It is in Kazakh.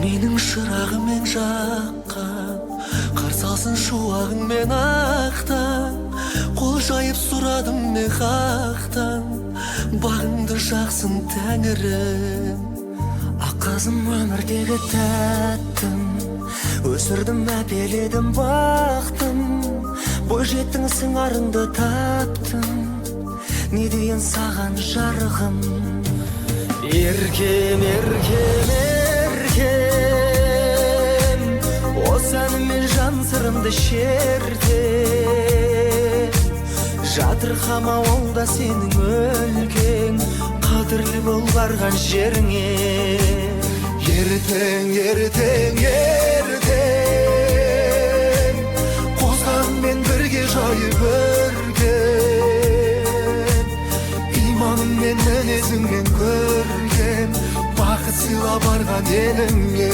Менің шырағымен жаққан, қарсы алсын шуағыңмен ақтан. Қол жайып сұрадым мен хақтан, бағыңды жақсын тәңірім. Ақ қызым, өмірдегі тәттім, өсірдім, әпеледім, бақтым. Бой жеттің, сыңарыңды таптым, не дейін саған, жарығым? Еркем, еркем, еркем, осы әніммен жан сырымды шертем. Жатырқама, ол да сенің өлкең, қадірлі бол барған жеріңе. Ертең, ертең, ертең, қосаңмен бірге жайып өркен, иманыңмен, мінезіңмен көркем, бақыт сыйла барған еліңе.